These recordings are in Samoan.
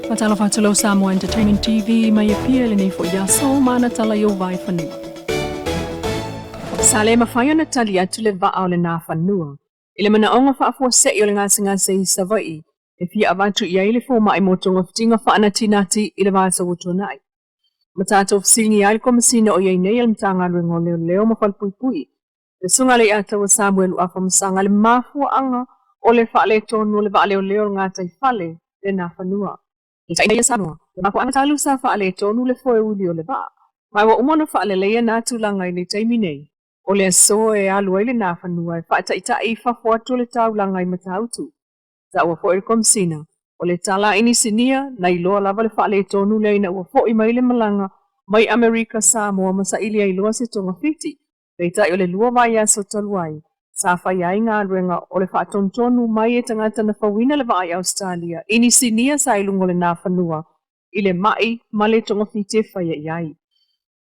Faatalofa atu lau Samoa Entertainment TV mai Apia i lenei foi aso ma ana tala i ou vaefanua. Sa le mafai ona tali atu le vaa o le Nafanua i le manaoga faafuasei o le gasegase i Savaii e fia avatu i ai le fomai mo togafitiga faanatinati i le vaiaso ua tuanai. Ma tatou fesiligia ai le Komesina o i ai nei a le Matagaluega o Leoleo ma Falepuipui, le Susuga Leiataua Samuelu Afamasaga i le mafuaaga o le faaletonu o le vaa leoleo o le gataifale le Nafanua. Peitai ia Samoa, le mafuaaga talu sa faaletonu le foeuli o le vaa, ma ua uma ona faaleleia na tulaga i le taimi nei. O le aso e alu ai le Nafanua e faataitai i fafo atu o le taulaga i Matautu. Taua foi e le Komesina, o le tala a inisinia na iloa lava le faaletonu lea ina ua foi mai le malaga mai Amerika Samoa ma saili ai loa se togafiti. Peitai o le 2 vaiaso talu ai, sa faia ai galuega o le faatonutonu mai e tagata na fauina le vaa i Ausetalia, inisinia sa i luga o le Nafanua i le mai ma le togafiti e faia i ai.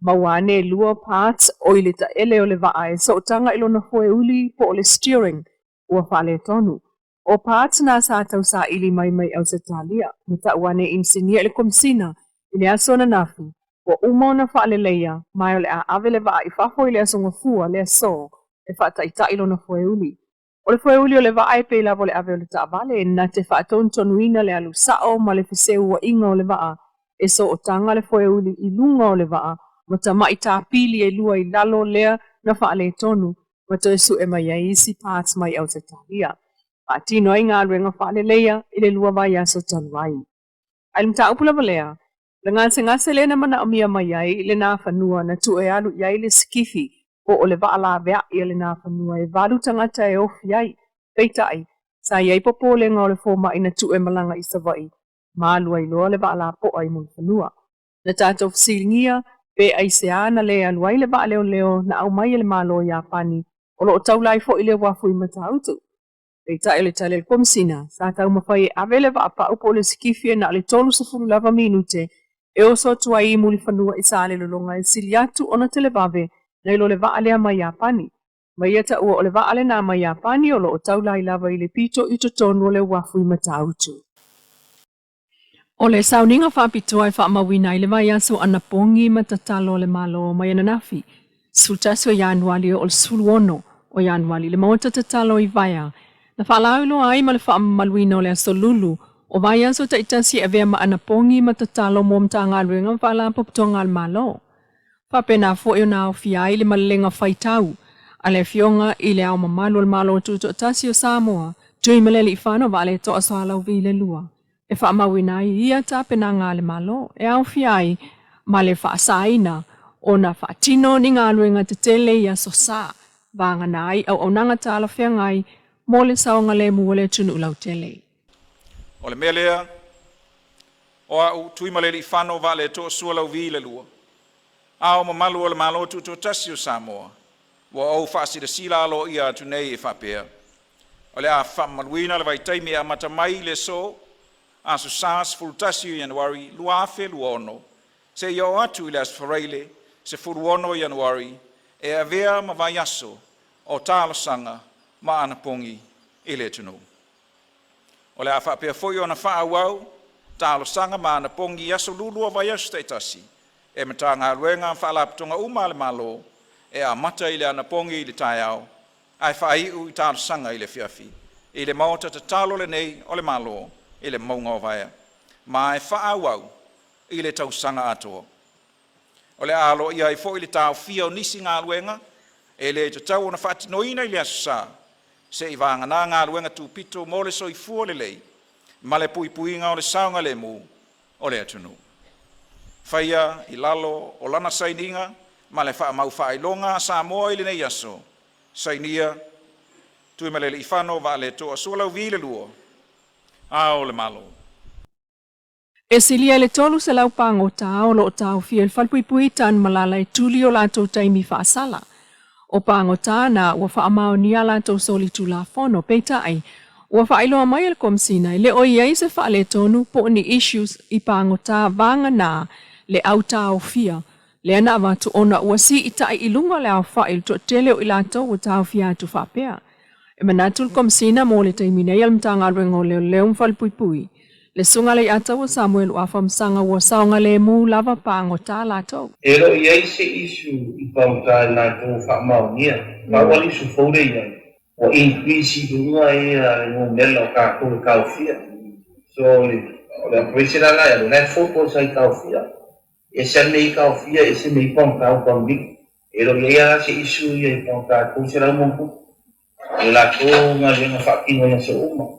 Maua ane e 2 parts o i le taele o le vaa e sootaga i lona foeuli po o le steering ua faaletonu. O parts na sa tausaili mai mai Ausetalia, na tau ane e inisinia i le Komesina i le aso ananafi, ua uma ona faaleleia ma o le a ave le vaa i fafo i le aso Gafua le aso e faataitai lona foeuli. O le foeuli o le vaa e pei lava o le ave o le taavale na te faatonutonuina le alu sao ma le feseuaiga o le vaa e sootaga le foeuli i luga o le vaa ma tamai tapili e 2 i lalo lea na faaletonu ma toe sue mai ai isi parts mai Ausetalia. Faatino ai galuega faaleleia i le 2 vaiaso talu ai. Ai le mataupu lava lea, le gasegase lea na manaomia mai ai le Nafanua na tuu e alu i ai le skifi po o le vaa laveai a le Nafanua e 8 tagata e ofi ai. Peitai, sa i ai popolega o le fomai na tuu e malaga i Savaii, ma alu ai loa le vaa lapoa i Mulifanua. Na tatou fesiligia pe aisea na le alu ai le vaa leoleo na aumai e le Malo o Iapani o loo taula ai foi le uafu i Matautu. Peitai o le tali a le Komesina, sa taumafai e ave le vaapau po o le sikifi e na o le 30 lava minute e oso atu ai i Mulifanua i Salelologa e sili atu ona televave nai lo le vaa lea mai Iapani. Ma ia taua o le vaa lenā mai Iapani o loo taula ai lava i le pito i totonu o le uafu i Matautu. O le sauniga faapitoa e faamauina ai le vaiaso anapogi ma tatalo a le Malo mai ananafi, 11 o Ianuari o le 16 o Ianuari, le maota tatalo i Vaea, na faalauiloa ai ma le faamamaluina o le aso Lulu o vaiaso taitasi e avea ma anapogi ma tatalo mo Matagaluega ma Faalapotopotoga a le Malo. Faapena foi ona aofia ai le malelega faitau a le Afioga i le Ao Mamalu o le Malo Tutoatasi o Samoa, Tuimalealiifano Vaaletoa Sualauvi le II, e faamauina ai ia tapenaga a le Malo e aofia ai ma le faasaina ona faatino ni galuega tetele i aso sa, vagana ai auaunaga talafeagai mo le saogalemu o le atunuu lautele. O le mea lea o a'u Tuimalealiifano Vaaletoa Sualauvi le II, Ao Mamalu o le Malo Tutoatasi o Samoa, ua ou faasilasila aloaia atu nei e faapea, o le a faamamaluina le vaitaimi e amata mai i le aso Aso Sa 11 Ianuari 2026 seia oo atu i le Aso Faraile 16 Ianuari e avea ma vaiaso o talosaga ma anapogi i le atunuu. O le a faapea foi ona faaauau talosaga ma anapogi i aso Lulu o vaiaso taitasi e Matagaluega ma Faalapotopotoga uma a le Malo e amata i le anapogi i le taeao ae faaiu i talosaga i le afiafi i le maota tatalo lenei o le Malo i le mauga o Vaea, ma e faaauau i le tausaga atoa. O le a aloaia ai foi le taofia o nisi galuega e le tatau ona faatinoina i le aso Sa, seia vagana galuega tupito mo le soifua lelei ma le puipuiga o le saogalemu o le atunuu. Faia i lalo o lana sainiga ma le faamau faailoga a Samoa i lenei aso. Sainia: Tuimalealiifano Vaaletoa Sualauvi II, Ao o le Malo. E silia i le 300 pagota o loo taofia i le falepuipui i Tanumalala e tuli o latou taimi faasala. O pagota na ua faamaonia latou solitulafono, peitai ua faailoa mai e le Komesina e le o i ai se faaletonu po o ni issues i pagota vagana le autaofia lea na avatu ona ua siitai i luga le aofai o le toatele o i latou ua taofia atu faapea. E manatu le Komesina mo le taimi nei a le Matagaluega o Leoleo ma Falepuipui, Le susuga Leiataua Samuelu Afamasaga ua saogalemu lava pagota latou. E le o i ai se issue i pagota i latou ua faamaonia. Pau lava le issue fou lea e i ai, ua increase i luga le numera o tatou e taofia. So o le operation la la e alu, o la e fou sa i taofia. E ese lava le mea i taofia, ese mea i pagota o Upangili. E le o i ai lava se issue ia i pagota 300 ma ono tupu. O le latou galuega faatino i aso uma.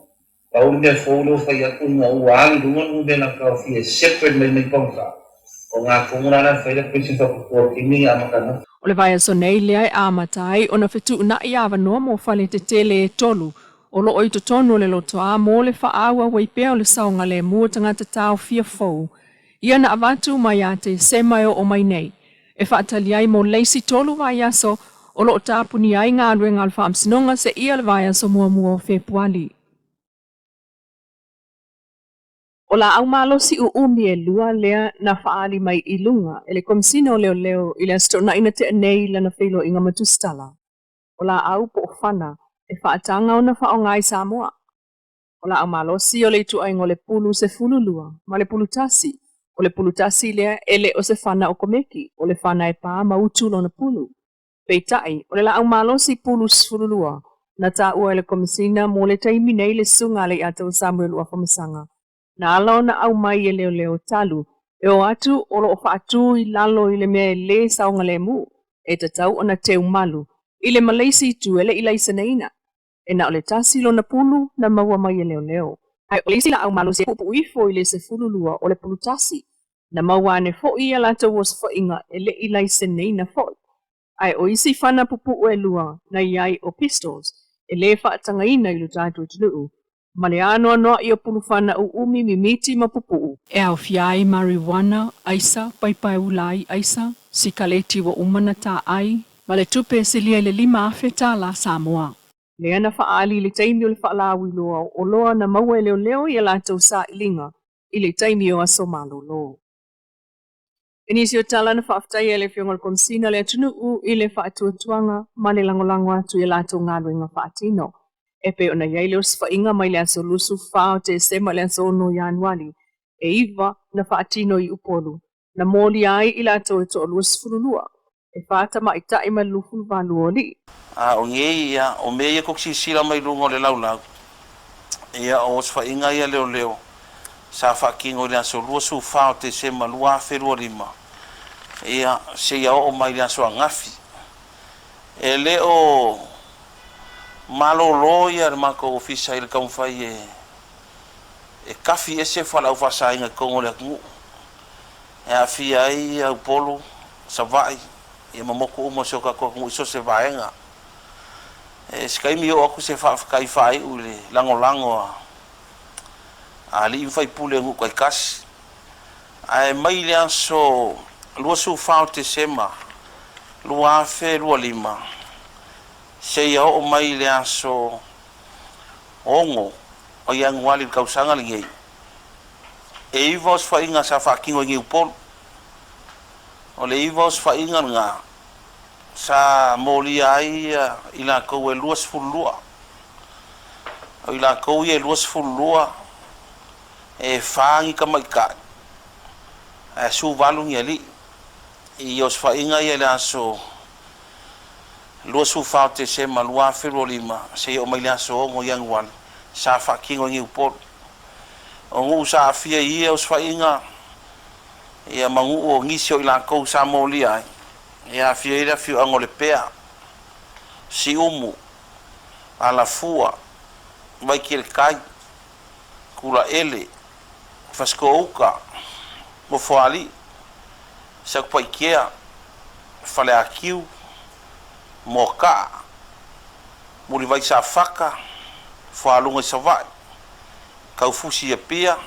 Pau le mea fou lea ua fai atu ina ua alu i luga le numera taofia e separate mai mai pagota. O gatoga la la e fai le operation faapitoa i le taimi amata ananafi. O le vaiaso nei lea e amata ai ona fetuunai avanoa mo fale tetele e tolu o loo i totonu o le lotoa mo le faaauau ai pea o le saogalemu o tagata taofia fou. Ia na avatu mai ia Tesema e oo mai nei. E faatali ai mo le isi 3 vaiaso o loo tapunia ai galuega a le faamasinoga seia le vaiaso muamua o Fepuali. O laau malosi uumi e lua lea na faaali mai i luga e le Komesina o Leoleo i le Aso Toonai na tea nei lana feiloaiga ma tusitala. O laau po o fana e faataga ona faaaoga i Samoa. O laau malosi o le ituaiga o le pulu 12 ma le pulu 1. O le pulu 1 lea e le o se fana o komeki, o le fana e pa ma utu lona pulu. Peitai, o le laau malosi pulu 12 na taua e le Komesina mo le taimi nei le susuga a Leiataua Samuelu Afamasaga. Na ala ona aumai e leoleo talu e o atu o loo faatu i lalo i le mea e lē saogalemu e tatau ona teumalu i le ma le isi itu e le i laiseneina. E na o le 1 lona pulu na maua mai e leoleo. Ae o le isi laau malosi e puupuu ifo i le 12 o le pulu 1. Na maua ane foi ia latou osofaiga e le i laiseneina foi. Ae o isi fana pupuu e lua na i ai o pistols e lē faatagaina i lo tatou atunuu ma le anoanoai o pulufana uumi mimiti ma pupuu. E aofia ai marijuana, aisa, paipa e ula ai aisa, sikaleti ua uma ona taai, ma le tupe e silia i le 5,000 tala Samoa. Lea na faaali i le taimi o le faalauiloa o oloa na maua e leoleo i a latou sailiga i le taimi o aso malolo. I nisi o tala na faafetaia e le Afioga i le Komesina le atunuu i le faatuatuaga ma le lagolago atu i a latou galuega faatino. E pei ona i ai le osofaiga mai le aso 24 o Tesema i le aso 6 o Ianuari, e 9 na faatino i Upolu, na molia ai i latou e toa-22, e 4 tamaitai ma le 28 o alii. A o nei ia, o mea ia tou te silasila mai luga o le laulau, ia o osofaiga ia leoleo sa faatino i le aso 24 o Tesema 2025, ia seia oo mai i le aso ananafi. E le o malolo ia le matou ofisa i le taumafai e e tafi ese fualaau faasaina i totonu o le atunuu e aafia ai Upolu, Savaii, ia ma motu uma o si o tatou atunuu i so o se vaega. E se taimi oo atu se faafetai faaiu i le lagolago a alii ma faipule o nuu taitasi. Ae mai le aso 24 o Tesema 2025 seia oo mai le aso 6 o Ianuari i le tausaga lenei, e 9 osofaiga sa faatino i nei Upolu. O le 9 osofaiga lena sa molia ai i latou e 22. O i latou ia e 22 e 4 ni tamaitai ae 18 ni alii. I osofaiga ia i le aso 24 o Tesema 2025 seia oo mai le aso 6 o Ianuari sa faatino i nei Upolu. O nuu sa aafia i ia osofaiga ia ma nuu o nisi o i latou sa molia ai, e aafia ai le afioaga o Lepea, Siumu, Alafua, Vaiteletai, Tulaele, Fasitoo-uta, Nofoalii, Satupaitea, Faleatiu, Moataa, Mulivai Safata, Fualuga i Savaii, Taufusi i Apia,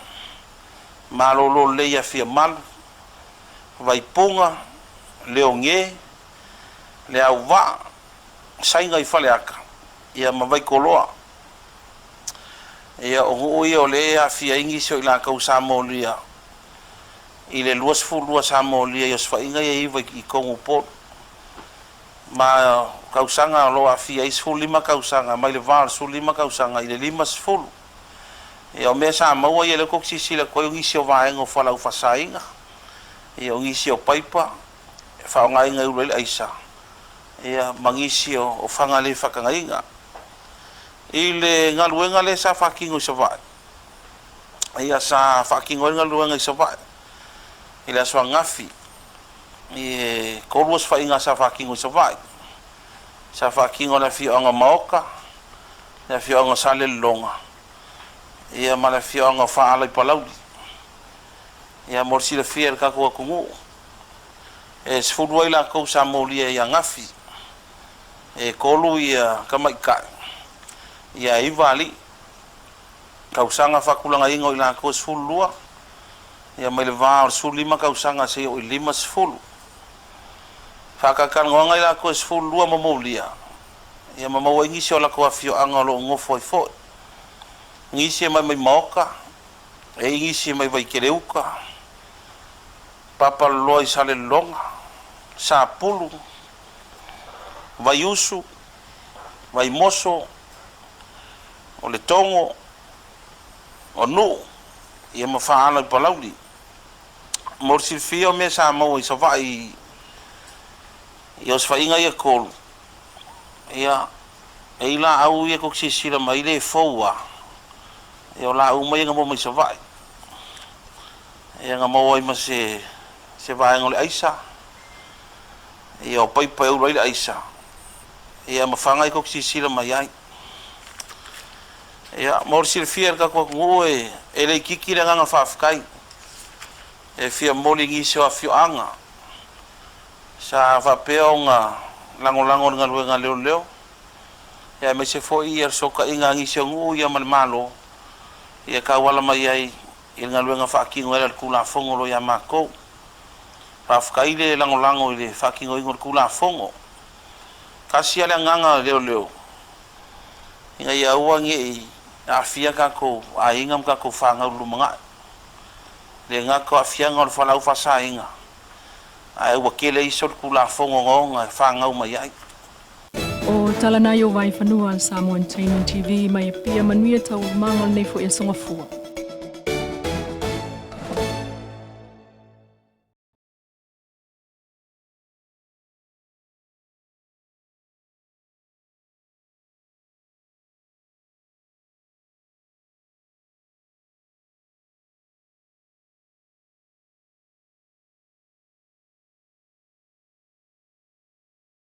Malolo lelei i Afiamalu, Vaipuga, Leoge, Leauvaa, Saina i Faleata, ia ma Vaitoloa. Ia o nuu ia o lea e aafia ai nisi o i latou sa molia i le 22 sa molia i osofaiga ia e 9 i totonu o Upolu. Ma o tausaga o lo o aafia ai 15 tausaga mai le va o le 15 tausaga i le 50. Ia o mea sa maua ia lea kou silasila atu ai o nisi o vaega o fualaau faasaina, ia o nisi o paipa e faaaogaina e ulu ai le aisa, ia ma nisi o faga le faatagaina. I le galuega lea sa faatino i Savaii, ia sa faatino ai le galuega i Savaii i le aso ananafi, e 3 osofaiga sa faatino i Savaii. Sa faatino e le afioaga o Maota, le afioaga o Salelologa, ia ma le afioaga o Faala i Palauli. Ia mo le silafia e le tatou atunuu, e 10 ai latou sa molia i Agafi, e 3 ia tamaitai, ia 9 alii. Tausaga faatulagaina o i latou e 12, ia mai le va o le 15 tausaga seia oo i le 50. Faatalatalanoaga i latou e 12 ma molia, ia ma maua ai nisi o latou afioaga o lo o nofo ai foi. Nisi e mai mai Maota, e i ai nisi e mai Vaikeleuta, Papaloloa i Salelologa, Sapulu, Vaiusu, Vaimoso, o Letogo, o Nuu, ia ma Faala i Palauli. Mo le silafia o mea sa maua i Savaii i osofaiga ia e 3, ia, e i laau ia tou te silasila mai le fou lava, ia o laau uma ia na maua mai Savaii. Ia na maua ai ma se vaega o le aisa, ia o paipa e ulu ai le aisa, ia ma faga ia tou te silasila mai ai. Ia, mo le silafia e le tatou atunuu e le itiiti le agaga faafetai e fia momoli i nisi o afioaga sa faapea ona lagolago i le galuega a leoleo, ia aemaise foi ia le fesootaiga a nisi o nuu ia ma le Malo, ia tauala mai ai i le galuega faatino ai le Tulafono o lo o ia matou. Faafetai le lagolago i le faatinoina o le Tulafono. Tasi lava le agaga o leoleo, ina ia aua ne i aafia tatou aiga ma tatou fanau i le lumanai. Le gata o aafiaga o le fualaau faasaina, ae ua tele isi o le Tulafono ogaoga e fanau mai ai. O tala na i o Vaifanua a le Samoa Entertainment TV mai Apia. Manuia taualumaga o lenei foi aso Gafua.